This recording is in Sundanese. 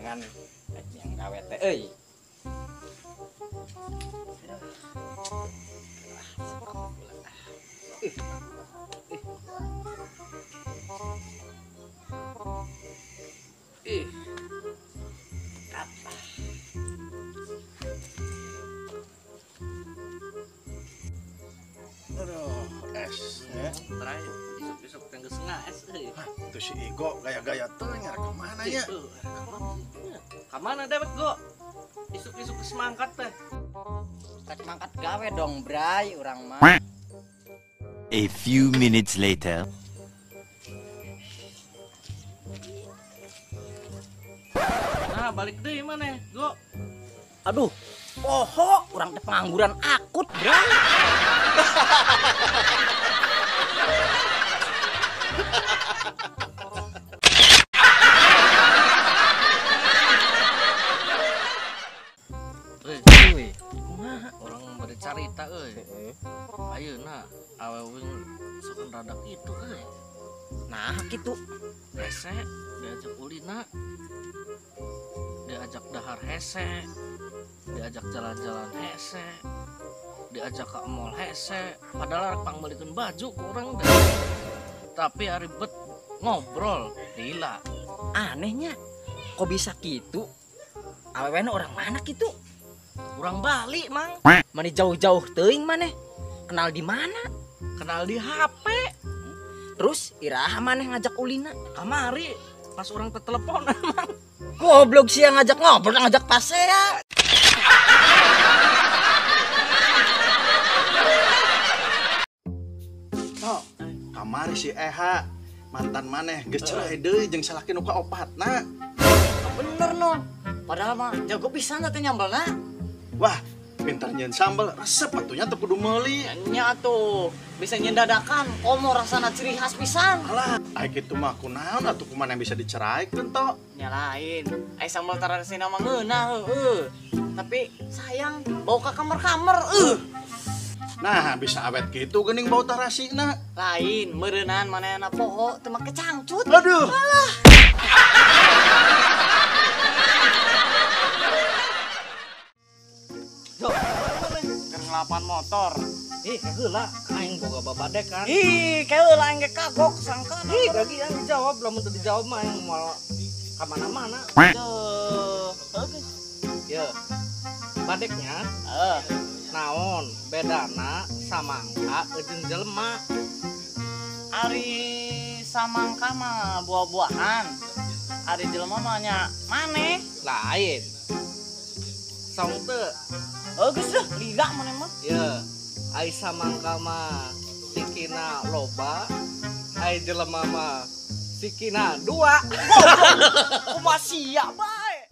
Ngan yang gawe teh euy. Aduh, esnya. Terakhir, besok tengah setengah es. Itu si Igo gaya-gaya tuh nyari kemana ya? Kemana dewek go? Isuk-isuk semangkat teh. Semangkat gawe dong, Bray, urang mah. A few minutes later. Nah, balik deh mana, go? Aduh, poho, urang teh pengangguran akut, Bray. Euy, kumaha orang bade carita euy. Ayeuna awewe sok rada kitu euy. Nah, kitu. Hese diajak ulina. Diajak dahar hese. Diajak jalan-jalan hese. Diajak ke mall hese. Padahal rek pangmeulikeun baju ku urang deh. Tapi ari bet ngobrol lila. Anehnya kok bisa gitu? Awewena orang mana gitu? Orang Bali, Mang. Mani jauh-jauh teuing maneh. Kenal di mana? Kenal di HP. Terus iraha maneh ngajak ulina? Kamari pas orang teteleponan, Mang. Goblok sih yang ngajak ngobrol, ngajak pasea. Tok, kamari si Eha mantan maneh geus cerai deui jeung salaki nu kaopatna. Bener no. Padahal mah jago pisan teh nyambelna. Wah, pintar nyeun sambel, resep atunya teu kudu meuli. Nya atuh, bisa nyeun dadakan, komo rasana ciri khas pisan. Alah, ai kitu mah kunaon atuh kumaha yang bisa diceraikeun tok. Nya lain, ai sambel tarasina mah ngeunah heueuh. Tapi sayang bau ka kamar-kamar eueuh. Nah, bisa awet gitu geuning bau tarasina. Lain, meureunan manehna poho teu make cangcut. Aduh. Alah. Yo, keur ngelapan motor. Ih, heula aing boga babadek kan. Ih, keheula aing ge kagok sangkana. Ih, gagian dijawab, lamun teu dijawab mah aing moal ka mana-mana. Duh, heuh. Ye. Badeknya, naon bedana samangka jeung jelema? Ari samangka mah buah-buahan. Ari jelema mah nya maneh. Lain. Song teu. Oh geus deh, lila maneh mah. Ye, ai samangka mah sikina loba, ai jelema mah sikina dua. Kumaha sia bae.